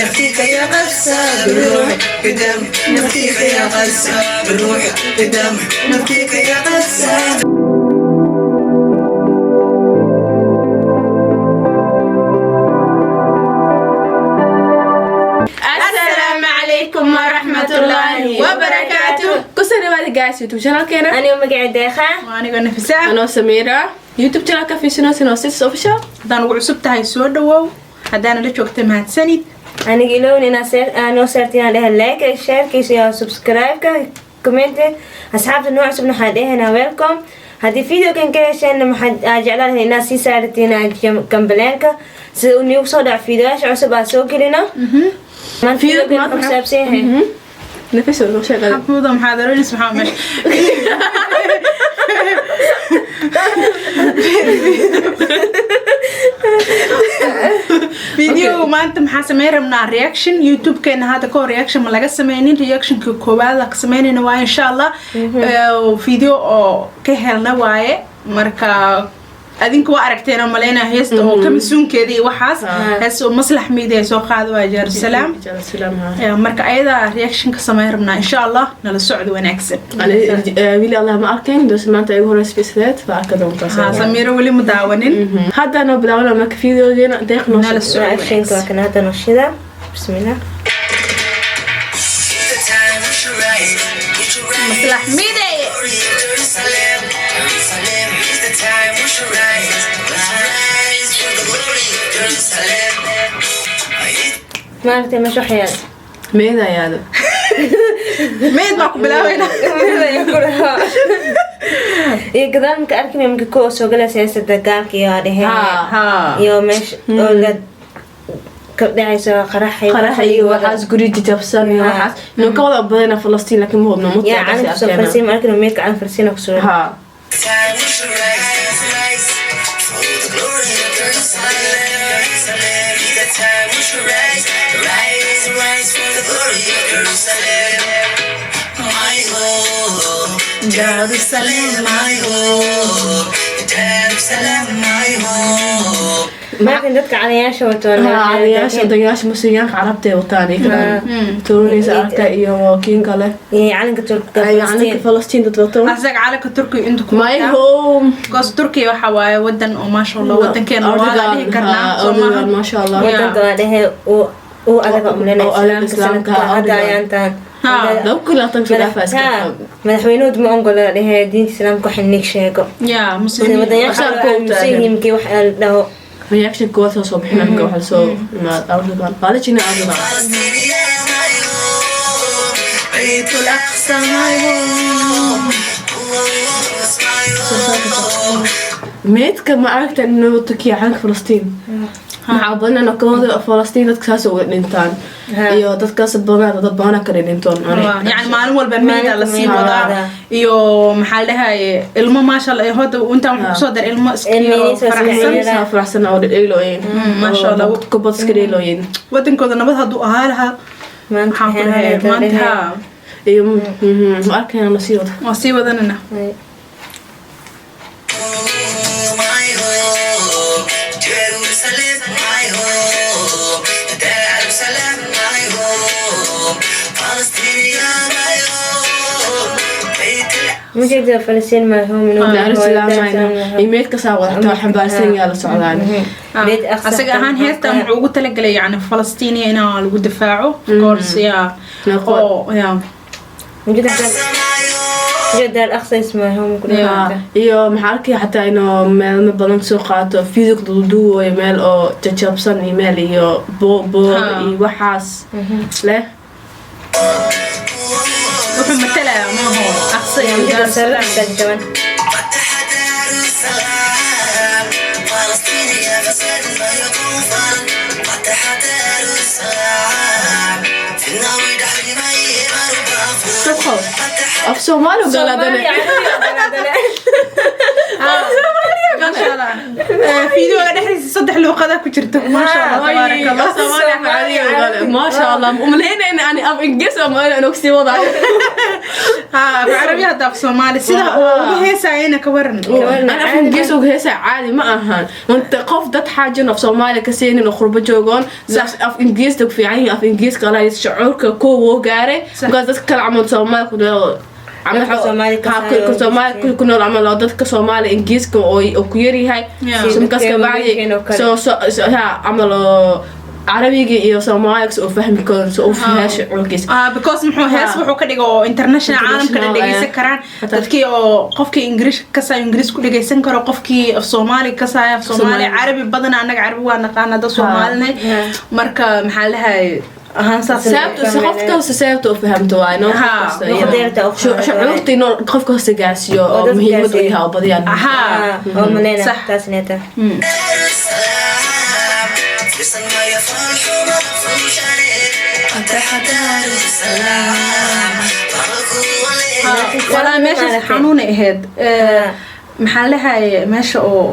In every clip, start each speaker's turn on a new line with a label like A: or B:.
A: نفديك يا غزة بالروح بالدم، نفديك يا غزة بالروح بالدم، نفديك يا غزة.
B: Asalaamu calaykum waraxmatullaahi wabarakaatu.
C: Kusoo dhawaada guys YouTube channelkeena.
D: Aniga magacay Deeqa.
B: Waa anigoo Nafisa.
C: Anoo Samiira. YouTube channelka Fiisinoosin Sis Official.
B: Haddaan ugu cusub tahay, soo dhawow. Haddaana la joogta, mahadsanid.
D: Aniga ilowin inaa noo saartiin aan dhehe like, sharkiisa iyo subscribe-ka, comment. Asxaabta noo cusubna waxaan dhehaynaa welcome. Haddii videokan ka hesheenna, maxaad aa jeclaan lahayd inaad sii saaratiin gambaleelka sida uu niigu soo dhaco fiidiyoyaasha cusub aan soo gelino. Maanta
C: Video
D: videogan wuxuu ku saabsan yahay
C: Nafisa noo sheegay.
B: Xamuuda maxaa daroonaysa? Maxaa meesha video maanta maxaa sameyn rabnaa? Reaction. YouTube-keena hadda kahor reaction ma laga sameynin. Reactionka koowaad la ka sameynayna waaye, insha Allah. Video oo ka helna waaye. Marka adinka waa aragteen oo maleynaya heesta oo kamisuunkeeda iyo waxaas, heesta oo Maslax Media soo qaada waa Jerusalem.
C: Jerusalem ha.
B: Marka ayadaa reaction ka sameyn rabnaa, insha Allah. Nala socdo wanaagsan.
C: Ani wili Allah ma arkin, dus maanta igu horeysa fiisadeed waa arka doontaa.
B: Ha, Samiiro weli ma daawanin.
C: Hadda noo bilaabana marka videogeena. Deeq noo
B: Nala
C: sheeg.
B: socdo.
D: Reactionka waa kan hadda noshida. Bismillah.
A: The time we should rise, we should rise.
B: Maslax Media.
A: Glory of Jerusalem, Jerusalem is the time we should rise, we should rise for the glory of Jerusalem.
D: Maaragtay meesha wax yaal.
C: Meeda yaalo.
B: Meed baa ku bilaabayna.
D: Iyo gadaal marka arkina, marka kuwa soo galaysa heesta dagaalka iyo dheheen
B: ha
D: iyo meesha oo la ka dhacayso qaraxa.
C: Qaraxa iyo waxaas, guri jajabsan iyo waxaas. Inuu ka wada badana Falastiin, laakiin ma hubno.
D: Yaa calanka soo Falastiin ma arkin, meedka calan Falastiin ku soo.
C: Ha.
A: Time we should rise, rise for the glory of Jerusalem, Jerusalem is the time we should rise, rise, rise for the glory of Jerusalem. My home, Jerusalem, my home, Jerusalem, my home.
D: Markan dadka calayaasha wato.
C: Calayaasha odayaasha muslimiinka carabta ay wataan iyo kadan tuurinaysa aragta iyo kiin kale.
D: Iyo calanka Turkiga.
C: Ay calanka Falastiin dad wato.
B: Asaga calanka Turkiga inta ku
C: My home.
B: Because Turkiga waxa waaye wadan oo maasha Allah wadankeena waa la dhihi karnaa, soo maaha?
C: Maasha Allah.
D: Wadanka waa dhehe uu adaga umlena.
C: Oo adag
D: islaamka
C: islaamka,
D: sanadka hadda
C: Erdogan.
D: Ayaantan
C: 2020 soo dhaafaa iska.
D: Madaxweynuhu ma ogola dhehe diinta islaamka wax nig sheego.
B: Ya.
D: Sida
B: muslimiin
D: wadayaasha
C: Waxaa
D: loo
C: ku
D: aaminsan
C: taagan.
D: yihiin markii wax la dhaho.
C: Reaction koowaad soo bixina marka waxaa soo imaad Erdogan, waa la jina Erdogan.
A: Palestine, my home, Baitul Aqsa, my home, Allah is my home.
C: Meedka ma aragta inuu Turkiya calanka Falastiin? Maxaa badan inuu ka wado Falastiin, dadka saas uga dhintaan iyo dadkaas badan, dad badan ka dhintoon.
B: Yani maalin walba meeda la sii
D: Maalin
B: wadaa.
D: walba.
B: Iyo maxaa la dhahaye, ilmo maasha Allah, hadda intaan waxaa kusoo dar ilmo iska
D: Ilmihiisa iska
B: faraxsan.
D: yar.
C: Faraxsan oo dheelooyin.
B: Maasha Allah.
C: Kubad iska dheelooyin.
B: Wadankooda nabad hadduu ahaa lahaa,
D: maanta
B: maxaan ku dhahay maanta ha.
C: Iyo ma arkayna la sii wado.
B: Waa sii wadanana.
A: My home, Jerusalem, my home, Jerusalem, my home, Palestine, my home, Baitul
D: Majeeda Falastiin my home inuu
C: Daarusalaam iyo meedka saa wadataa xambaarsan yaa la socdaan.
D: Beyt Aqsa.
B: Asaga ahaan heestan wuxuu ugu talagalay yani Falastiiniya inaa lagu difaaco, of course, ya oo ya.
D: Majeeda
A: Aqsa, my home.
D: Daar Aqsa is my home ku dhawaata.
C: Iyo maxaa arkaya xataa inuu meelmo badan soo qaato video duuduwayo, meel oo jajabsan iyo meel iyo boor iyo waxaas leh.
B: Wuxuu matalayaa maaho Aqsa iyo
D: Majeeda
B: Daarusalaam.
D: sararta jaban.
A: فتح دار السلام فلسطين يا فساد ما يكون فرد، فتح دار السلام في النار دحري ما
C: Sabqo af Soomaali galaadane.
B: Maasha Allah. Videoga dhexdiisa saddex luuqada ku jirto, maasha Allah, tabaaraka Allah.
C: Maasha Allah, umaleyna in ani af Ingiriis ama inaan og sii wadaayo.
B: Ha, af Carabi hadda, af Soomaali sida uu uga heesayana ka waran.
C: Ana af Ingiriis uga heesaya caadi ma ahan. Inta qof dad xaajan af Soomaali ka siinin oo qurbo joogoon af Ingiriiska ku fiican yihiin, af Ingiriiska ala shucuurka koo woo gaaray. Markaas dadka kale camal Soomaali ku nool camal
D: Dadka Soomaali ka
C: ha,
D: saayo.
C: ku Soomaali ku nool camal oo dadka Soomaali Ingiriiska oo ku yar yahay. So markaas
D: Dadka
C: ka bacdi
D: waaweyn oo kale.
C: So ha camal oo Carabiga iyo Soomaaliga oo fahmi karo, so uu fahmaa shucuurkiisa.
B: Ah, because muxuu hees wuxuu ka dhigo oo international, caalamka dhan
C: International,
B: dhegeysan karaan. Dadkii oo qofkii Ingiriis kasaayo Ingiriis ku dhegeysan karo, qofkii af Soomaali kasaayo af Soomaali.
C: Soomaali.
B: Carabi badana, annaga Carabi waa naqaana dad Soomaalinay. Marka maxaa lahay ahaan saas.
C: Sababta si qof kasta sababta u fahamto waa inuu qof kasta
D: Luqadeerta u fahamto.
C: Shucuurta inuu qof kasta gaarsiiyo
D: oo
C: oo
D: dadka
C: muhiimad u
D: gaarsiiyo.
C: yahay oo badiyaan.
D: Oo maleyna taas neeta.
A: السلام ترسل ما يفرح فوشاني فتح دار السلام.
B: Walaa meeshaas xanuunay ahayd. Maxaa lahay meesha oo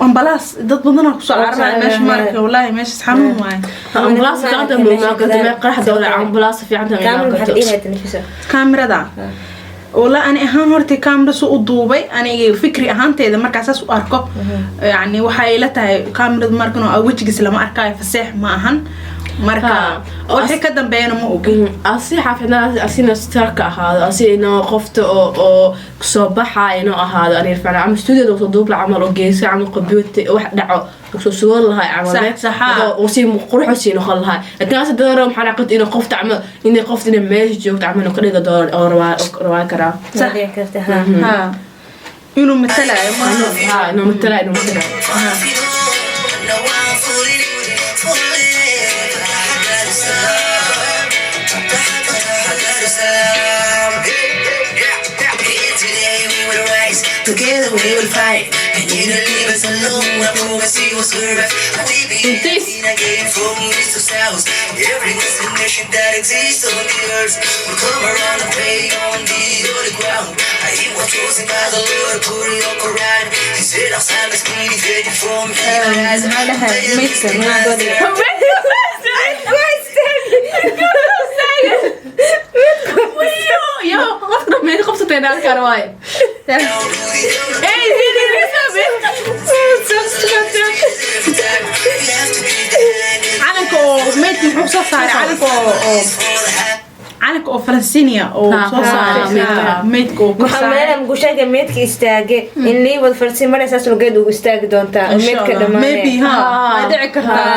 B: ambalaas dad badanaa kusoo cararaya meesha. Marka wallaahi meeshaas xanuun waaye.
C: Ambalaas fiicanta ma imaan karto meel qarax dowla, ambalaas fiicanta ma
D: kaamil
C: imaan
D: maxaad
C: karto.
D: dhihi lahayd Nafisa?
B: Kaamirada wala ani ahaan horta kaamira su u duubay, aniga fikri ahaanteyda markaa saas u arko, yani waxay ila tahay kaamirada markan oo wejigiis lama arkaayo, faseex ma ahan. Marka wixii ka dambeeyana ma ogi.
C: Asi xaafidna asina starka ahaado, asi inoo qofta oo soo baxaya inoo ahaado ani fiicna ama studio soo duubla camal oo geesa camal computer wax dhaco soo sugan lahay camal.
B: Sax, ha.
C: Oo si qurux sii noqon lahay, laakiin asa dooro maxaa dhaqan inuu qofta camal inay qofta inay meesha joogto camal inuu ka dhigo dooro oo rabaa karaa.
D: Waa dhici karta, ha.
B: Ha, inuu matalayo ma
C: Ha, inuu matala, inuu matala.
A: فتح دار السلام. Today we will rise, together we will fight, and you don't leave us alone. I promise you will survive. We be again from east to south. Every Muslim nation that exists on the earth will come around and pray on the holy ground. I was chosen by the Lord, put in your Quran. He said, "Our is communicated from heaven."
B: Maxaa dhahay maydka?
C: Yo, qofka dhammeed qabsatay naalkaan waay. Ey, video.
B: Calanka oo maydka muxuu soo saaray? Calanka oo Falastiin oo soo saaray.
C: Maydka.
B: Maydka oo kor
D: Waxaa
B: saaray.
D: meelaha mugushaga meedka istaage in lii wad Falastiin maraysaas lugeed ugu istaagi doontaa oo meedka
B: Insha Allah. Maybe
D: dhammaanee.
B: ha, way dhici kartaa.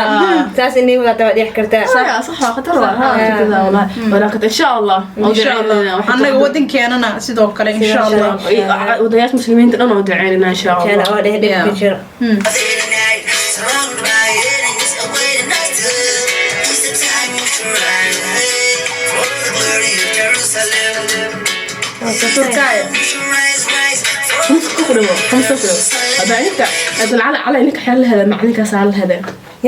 D: Taas in lii wadaata waa dhici kartaa.
C: صح صح، خطر والله والله، ولكن ان شاء الله.
B: Insha Allah annaga wadankeenana sidoo kale, insha Allah.
C: Wadayaasha muslimiinta dhan oo duceynana insha
D: Insha
C: Allah.
D: Allah oo dheh dhibka jiro.
A: Surrounded by enemies, awaiting us to. It's the time we should rise for the glory of Jerusalem.
B: Turkaya.
A: We should rise, rise for
C: 5 ku dhigo, 5 ku dhigo. Hadda inta hadda lacala cala ninka xeer laheeda macalinkaas aan laheeda.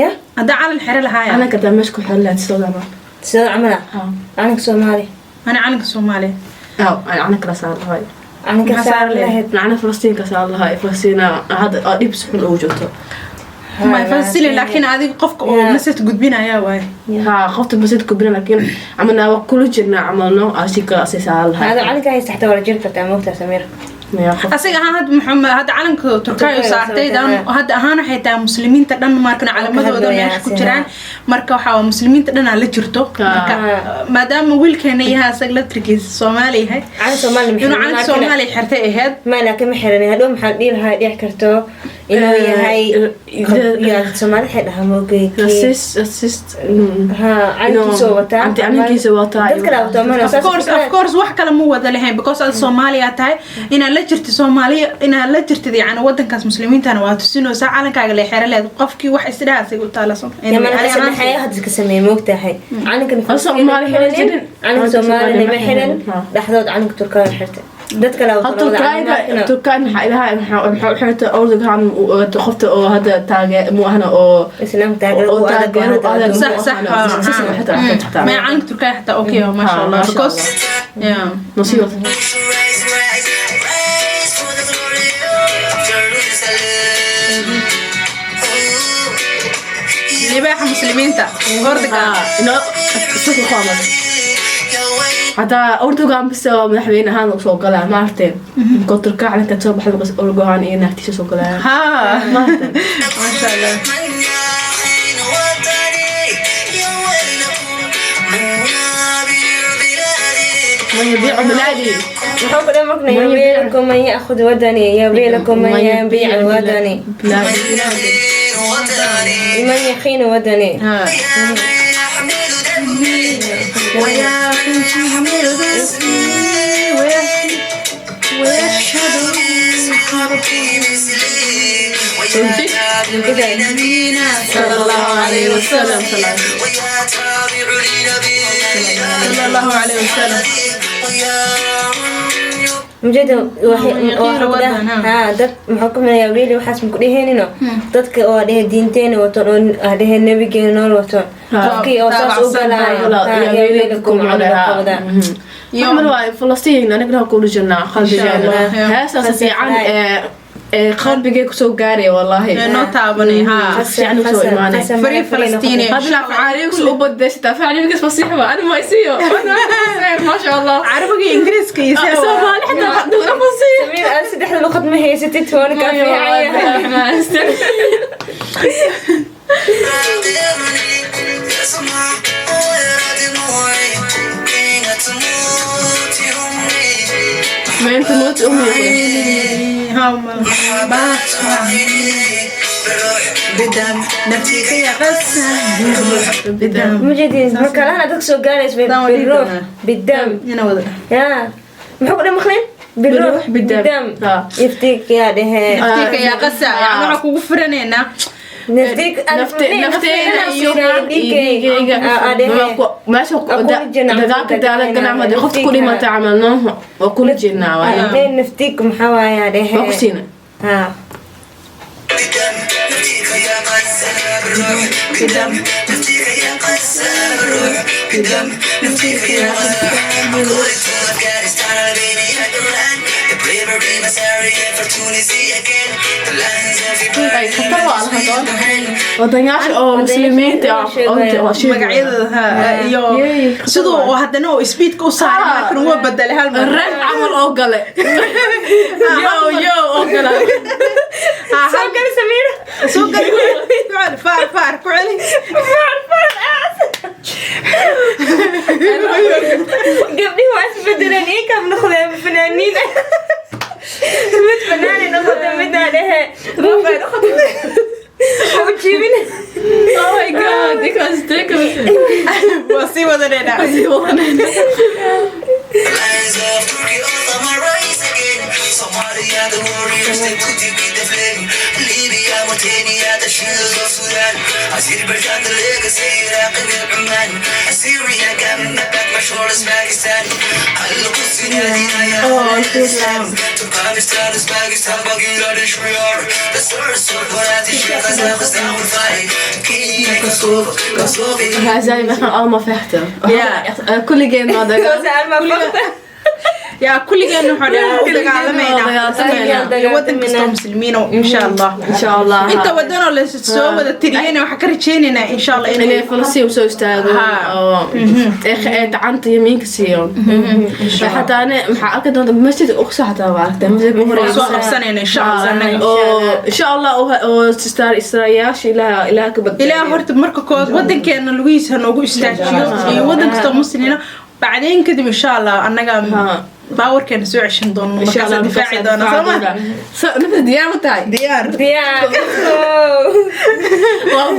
D: Ya.
B: Haddaa calan xere lahaaya.
C: Calanka hadaa meesha ku xeer lahayd sidoo dama.
D: Sidoo camal ah, calanka Soomaali.
B: Ana calanka Soomaaliya.
C: Aw, calanka la saar lahay.
D: Calanka
B: Maxaa
D: saar
B: saar lahayd?
D: lahayd?
C: Macna Falastiinka saar lahay, Falastiina hadda oo dhib xun ugu jirto.
B: Ma Falastiin, laakiin adiga qofka oo message gudbinaya waay.
C: Ha, qofta masjidka bina, laakiin camalna waa kula jirnaa camalno asika asi saar lahay.
D: Hada calanka haysta xataa waa la jiri kartaa, moogtaa Samiir?
B: Asiga ahaan hadda muxuu hadda calanka Turkaya
D: Turkaya
B: saartay.
D: saartay.
B: Hadda ahaan waxay tahay muslimiinta dhan markan calamadooda
D: hadlaya,
B: meesha ku jiraan. Marka waxaa waa muslimiinta dhan aa la jirto. Marka maadaama wiilkeena yahay asaga laftirkiisa Soomaali yahay,
D: Calanka Soomaali
B: inuu calanka Soomaaliya xirtay ahayd.
D: Ma, laakiin ma xiran hadhow. Maxaa dhihi lahaa dhici karto inuu yahay ya Soomaali waxay dhahaa moogay.
C: Racist, racist.
D: Ha, calankiisa wataa.
C: Calankiisa wataa.
D: Dad kale wataa mana.
B: Of course, of course, wax kale ma wada lahayn because aad Soomaaliya tahay inaad la jirtid Soomaaliya, inaad la jirtid yani wadankaas muslimiintana waa tusinaysaa calankaaga la xero leed. Qofkii wax isdhaha asaga u taalaso.
D: Dhexeeya hadda iska sameeyay moogtahay calankan.
C: Soomaali xiran jirin.
D: Calanka Soomaalina ma xiran, dhexdood calanka Turkada xirtay, dad kale wataa.
C: Turkaanka, Turkaan maxaa ilahay maxaa u xirtay Erdogan qofta oo hadda taage mu ahna oo
D: islaam taageero
C: oo
D: u adag.
C: Taageero u adag.
B: Sax, ma calanka Turkaya xataa okay, maasha Allah, because yeah.
C: Nasiib.
A: We should rise, rise, rise for the glory of Jerusalem. Oh,
B: libaaxa muslimiinta Erdogan.
C: Ino suuqa ku amad.
A: Yahweh.
C: Hataa Erdogan bas oo madaxweyne ahaan uu soo galaa, maaragtay, markuu Turka calanka soo baxay, markaas Erdogan iyo naagtiisa soo galaya.
B: Ha.
C: Maaragtay.
B: Maasha Allah.
A: من يخين وطني يا ويلكم من يبيع بلادي.
C: من يبيع بلادي.
D: Muxuu ku dhahay markana? يا ويلكم من يأخذ وطني، يا ويلكم من يبيع وطني.
C: بلادي.
A: من يخين وطني.
D: من يخين وطني.
B: Ha.
A: يا من يحمل دمي ويا من يحمل اسمي
B: ويشهد
A: باسم ربي مثلي ويا تابع لنبينا
C: صلى الله عليه وسلم.
A: ويا تابع لنبينا
B: صلى الله عليه وسلم.
A: ويا من
D: Ujeeda waxay
B: يخين
D: waxaa ku dhahay
B: وطن, ha.
D: Ha, dad muxuu ku maleeyaa wiili waxaas ma ku dheheynino dadka oo dhehe diinteena wato oo dhehe nabigeena nool wato, qofkii oo saas u galaayo ha, يا ويلكم camal.
C: Camal waa Falastiin, anigana kula jirnaa qalbigeena.
B: Allah.
C: Heestaas fiican ee qalbigay kusoo gaaraya, wallahi.
B: Noo taabanay, ha.
C: Fiican kusoo imaanay.
B: Free Palestine.
C: Hadda carabiga u badashay, carabiga fasiix waa ana ma isiyo ما شاء الله.
B: Carabiga iyo Ingiriiska iyo
C: Soomaali xataa dowla fasiix.
D: Samiir, aad saddexda luqad ma haysatid, toona kaa fiican yahay.
A: راقبني يسمع ويرى دموعي حين تموت أمي.
C: ما انت موت امي.
A: محبة عيني بالروح بالدم نفديك يا غزة بالروح
C: بدم.
D: Mujeedin marka lahana dadka soo gaaraysa بالروح بالدم.
B: Ina wada.
D: Ya muxuu ku dhahay maqlin? بالروح
C: بالروح بالدم.
D: بالدم.
C: Ha.
D: يفديك يا dhehe.
B: نفديك يا غزة, yani waxaa kugu furanaynaa.
D: نفديك.
C: Nafteena iyo dhiigayga meesha dagaalka daalagana qofka ku dhimata camalno waa kula jirnaa waay.
D: نفديك maxaa waaye dhehe?
C: Waa ku siina.
D: Ha.
A: بالدم نفديك يا غزة بالروح بالدم نفديك يا غزة بالروح بالدم نفديك يا غزة. I'm going to Afghanistan, Albania, Iran. The bravery must for Tunisia again. The lands of
C: Ay, khatar waa laha doon wadanyaasha oo muslimiinta ah oo sheegaya.
B: Magacyadooda, ha, iyo
C: Yey,
B: siduu oo haddana oo speedka u saaray, markan waa bedelay hal mar.
C: Rag camal oo gale, yo yo oo gale.
D: Soo gali, Samiir.
B: Soo gali, ku celi, faar faar ku celi.
D: Faar faar aas. Gabdhihi waa isbedeleen, iikam noqdeen fanaaniin, mid fanaani noqotay, midna dhehe ruufay noqotay u jiibin.
C: Oh my God, because
B: Waa sii wadaneynaa.
C: Sii wadanayna.
A: Lands of Turkey, Ottoman rise again. Somalia, the warriors, they put you in the flame. Libya, Mauritania, the shields of Sudan. Azerbaijan, the legacy, Iraq and Oman. Syria, Gambia, مشهور Pakistan. القدس نادينا يا
C: Oh,
A: الإسلام. Turkmenistan, Uzbekistan, Bangladesh, we are the source of Bangladesh, Kazakhstan, we fight. Kenya, Kosovo, Kosovo.
C: Hij zei, we gaan allemaal vechten.
B: Ja.
C: Echt, kulligeen wel.
D: We zijn allemaal vechten.
B: Yaa, kulligeen wuxuu dhan u dagaalamaynaa.
C: Dagaalamaynaa.
B: Iyo wadan kastoo muslimiin oo, insha Allah.
C: Insha Allah.
B: Inta wadanoo la soo wada tiriyeyna waxaa ka rajeynaynaa, insha Allah,
C: inay
B: inay
C: Falastiin soo istaago
B: Ha.
C: oo ee gacanta yamiinka siiyo. Xataa ane maxaa arki doonta masjid Uqsa, xataa waa aragtay masjidka ugu horeysa.
B: Soo qabsanayna, insha Allah, annaga.
C: Oo insha Allah oo sister Israa'iyaasha Ilaah ka badbaadiyo.
B: Ilaah horta marka kood wadankeena lugihiisa ha noogu istaajiyo iyo wadan kastoo muslimiina. Bacdeen kadib, insha Allah, annaga
C: Ha.
B: baawarkeena soo ceshan doono,
C: Insha
B: markaasaan
C: Allah
B: difaaci doona, soo ma?
C: So nafta diyaar ma tahay?
B: Diyaar.
D: Diyaar.
C: Waa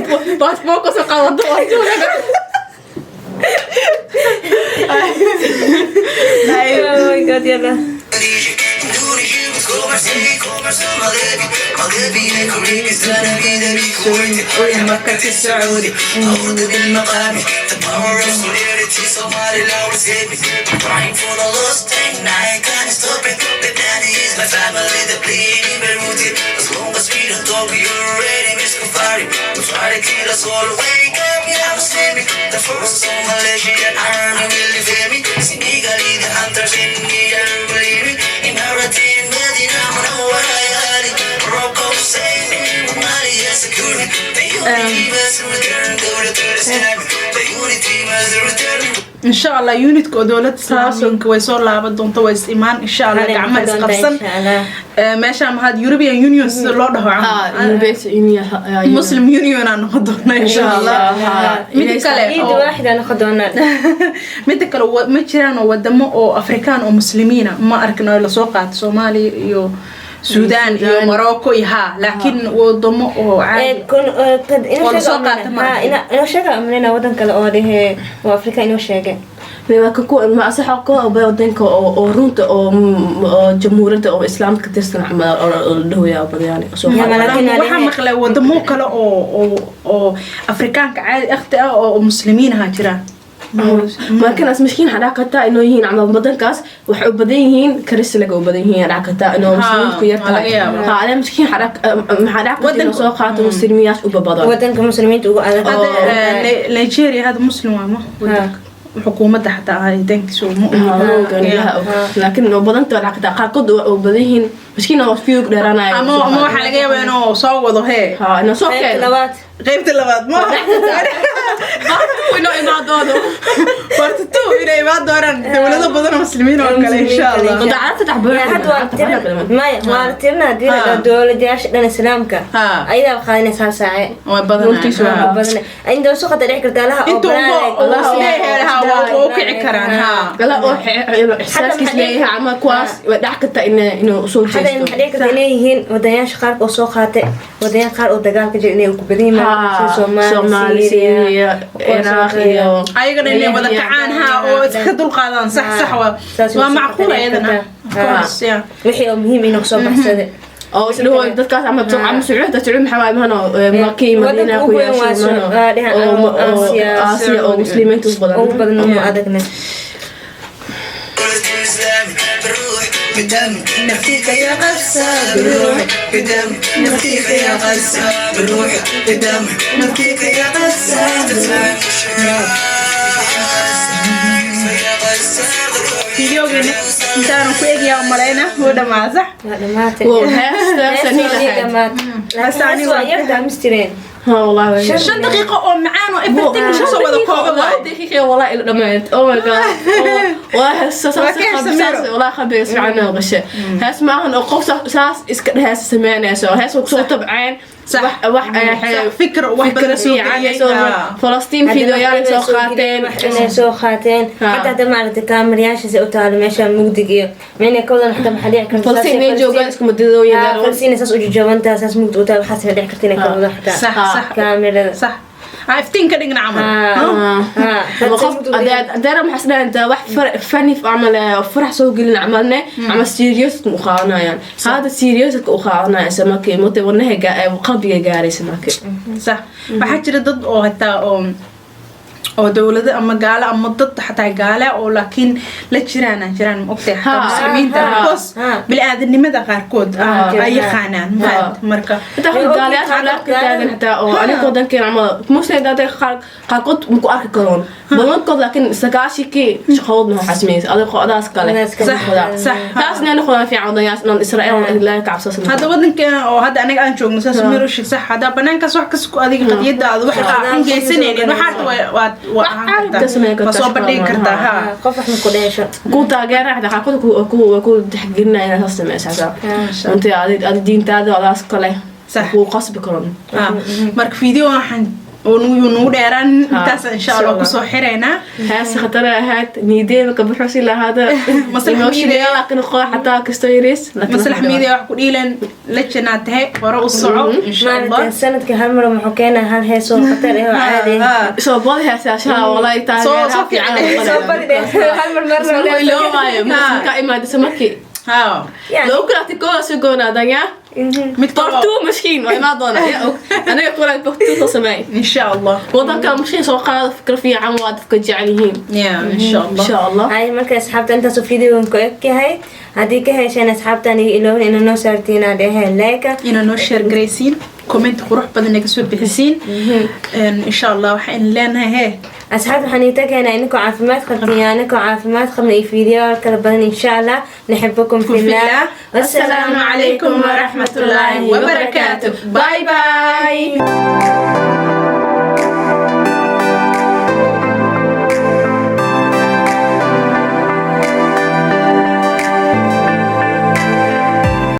C: baasboorka soo qaadato, waa joogaa.
D: Oh my God, yalla.
A: مكة السعودي أرض بالمقام. The power of solidarity, Somali Lord save me. Crying for the lost and I can't stop it. Lebanon is my family, the bleeding Beirut. As long as we don't talk, you're already Miss Kufari. We try to kill us all. Wake up, ya Muslimi. The first Malaysian army will defeat me. Senegal, the hunters in Niger, believe me. Emirati, Medina, Munawwara, ya Ali. Morocco, save me. Mali, secure me. The unity must return, go to the Islam. The unity must return.
B: Insha Allah unitka oo dowladda Islaamka way soo laaban doonta, way is imaan insha Allah,
D: Hal
B: gacmaha
D: noqon doonta,
B: isqabsan.
D: Insha Allah.
B: Meesha maxaad European Union sida loo dhaho camal. Muslim Union aan noqon doona insha Allah. Mida kale
D: Ciid waaxida noqon doonaan.
B: Mida kale, ma jiraan oo wadamo oo Afrikaan oo Muslimiina ma arkin oo lasoo qaato Soomaaliya iyo Suudaan iyo
C: Suudaan.
B: Morocco iyo ha, laakiin wadamo oo caadi oo lasoo qaata ma arkin.
D: Inoo sheega amrina wadan kale oo dhehe oo Afrika inoo sheegay.
C: Ma asaxa ko wadanka oo runta oo jamhuuriyadda oo Islaamka ka tirsan camal oo la dhahoyaa badayaan soo
D: Ya,
C: qaado.
D: laakiin
B: Waxaa maqlay wadamo kale oo Afrikaanka caadi akhti ah oo Muslimiin aha jiraan.
C: Markan as miskiin waxaa dhac kartaa inuu yihiin camal wadankaas waxay u badan yihiin Kristianka u badan yihiin, dhac kartaa inuu Muslimiintu ku yar
B: waa laga
C: tahay.
B: yaabaa.
C: Ha, adee miskiin waxaa maxaa dhac kartaa inuu soo qaato Muslimiyaas u badan.
D: Wadanka Muslimiinta ugu adag.
B: Hadda Nigeria hadda Muslim waa ma wadanka xukuumadda xataa ahay dankiisu ma
C: Laakiin oo badanta dhac kartaa qaarkood oo badan yihiin miskiin oo fiog dheeraanaya.
B: Ama waxaa laga yaabaa inuu soo wado hee.
C: Ha, inuu soo
D: Qaybta
C: keeno.
D: labaad.
B: Qaybta labaad ma
C: Inuu imaadoodo.
B: Part two inay imaan doonaan dowlado badan oo Muslimiin oo kale insha Allah.
C: Dacalada saddex
D: Ya, hadda waa tirin maya, waa la tirinaa hadii la dhaho dowladayaasha dhan Islaamka ayadaa qaadanaysa hal saace.
B: Way
C: Runtiisu
B: badanaa.
C: waa
D: Badan inta suuqa dhici karta alaha oo
B: Inta ugu isleeyahay ha waa u kici karaan ha.
C: Kala oo ixsaaskiis leeyahay ama kuwaas way dhac kartaa inuu soo
D: Hadda
C: jeesto.
D: maxaa dhici karta inay yihiin wadayaasha qaar oo soo qaatay wadayaal qaar oo dagaalka jira inay ku badan yihiin sida
C: Soomaali,
D: Soomaali,
C: Syria, Iraq iyo
B: Ayagana inay wada kacaan ha oo iska dulqaadaan, sax sax, waa
D: Saas
B: waa
D: way soo
B: macquul
D: qaadan
B: ayadana.
D: kartaa.
B: Of course, yeah.
D: Wixii oo muhiim inuu soo baxsaday.
C: Oo isla dadkaas ama ama Sacuudi maxaa waaye mahano Maki
D: Wadanka
C: Madiina ku
D: ugu weyn waa
C: yeeshay mahano
D: dhinaca
C: oo
D: Aasiya.
C: Aasiya oo Muslimiinta u badan.
D: Ugu badan ugu adagna.
A: الإسلام بالروح بالدم نفديك يا غزة، بالروح بالدم نفديك يا غزة، بالروح بالدم نفديك يا غزة. يا غزة.
B: Videogeena intaanu ku egayaa umaleyna wuu dhamaa, sax?
D: Waa dhamaatay.
C: Wow, heesta sanii lahayd.
D: Laakiin hees waa yartaa mistireen.
C: Ha, wallahi
B: 5 daqiiqo oo macaan oo everything isku soo wada kooba waay.
C: Daqiiqo wallahi ila dhamayd. Oh my God, wallahi heesta
B: Waa ka Samiro.
C: Wallahi khabiis fiican oo gashay hees maahan oo qof saas iska hees sameynayso, hees oo kusoo tabceen.
B: Sax.
C: Wax
B: Sax, fikir wax
C: fikra
B: badan soo
C: fiican
B: geliyay.
C: soo Falastiin fiidiyoyaal soo qaateen.
D: Wax inay soo qaateen. Xataa hadda maaragtay kaamirayaasha si u taalo meesha mugdiga iyo micna koodan xataa maxaa dhici karta
C: Falastiin inay joogaan isku madadooyin.
D: Falastiin saas u jajabantaa, saas mugdi u taalo, waxaas dhici karta inay ka wado xataa
B: Sax sax.
D: kaamirada.
B: Sax, iftiin ka dhigna camal.
C: Ama qof adeera maxaa isdhahan wax fani camal farax soo gelin camalne ama serious u qaadanayaan, hada serious u qaadanayaan isla markii mute wadnaha qalbiga gaaraysa markii.
B: Sax, waxaa jira dad oo hataa oo dowlado ama gaalo ama dad xataa gaale oo laakiin la jiraan aan jiraan, ma ogtahay, xataa Muslimiinta because bini-aadanimada qaarkood ay yaqaanaan marka.
C: Xitaa gaaliyaasha alaab ka taagan xitaa oo aniga wadankeena camal muslim dadka qaarkood maku arki karoon badankood, laakiin sagaashikii shaqadoodna waxaa sameysay adigo adaas kale.
B: Sax sax.
C: Taasna noqdaan fiican wadayaas inaan Israa'iil Ilaahay ka cabsasano.
B: Hadda wadankeena oo hadda aniga aan joogno saas meer u sheeg, sax, hadda banaankaas wax kas ku adiga qadiyadaada wax aan geysanaynin waxaad waad waa ahaan kartaa, waa soo bandhigi kartaa ha.
D: Qof wax ma ku dheesho.
C: Ku taageera xitaa qaarkood ku tixgelinaya inaad saas sameyso xitaa runtii adi diintaada adaas kale ku qasbi karon.
B: Marka video waxaan oo nugu dheeraan intaas insha Allah kusoo xiraynaa.
C: Hees khatar ahayd niideeda ka buxusi lahaada emotional laakiin qo xataa kasto yariis.
B: Maslax media wax ku dhiilan la janaa tahay, hore u soco insha Allah.
D: Sanadka hal mar muxuu keenaa hal hees oo khatar ah oo caadi ah.
C: Soo badi heesaashaha wallahi
B: taageera soo fiican.
D: Soo badi hal mar mar.
C: Loo waayo ka imaadaysa markii loo kalaati kooda soo goonaadanya.
B: Mid
C: part two misschien waa imaan doona ya og aniga kula part two soo sameey.
B: Insha Allah.
C: Wadanka misschien soo qaado, fikir fiican waa dadka jecel yihiin.
B: Yeah, insha Allah.
C: Insha Allah.
D: Hay, marka asxaabta intaasuu videogan ku eg yahay. Haddii ka hesheen asxaabtan iyo iloobin inaa noo saartiin aa dheheen like.
B: Inaa noo share garaysiin, comment qurux badan naga soo bixisiin insha Allah. Waxaan leenahay hee
D: Asxaabta waxaan idin tagaynaa idinkoo caafimaad qabtiin iyo anigoo caafimaad qabna iyo video kala badan insha Allah. Naxibukum fillah.
B: Wassalaamu calaykum waraxmatullaahi wabarakaatu. Bye bye.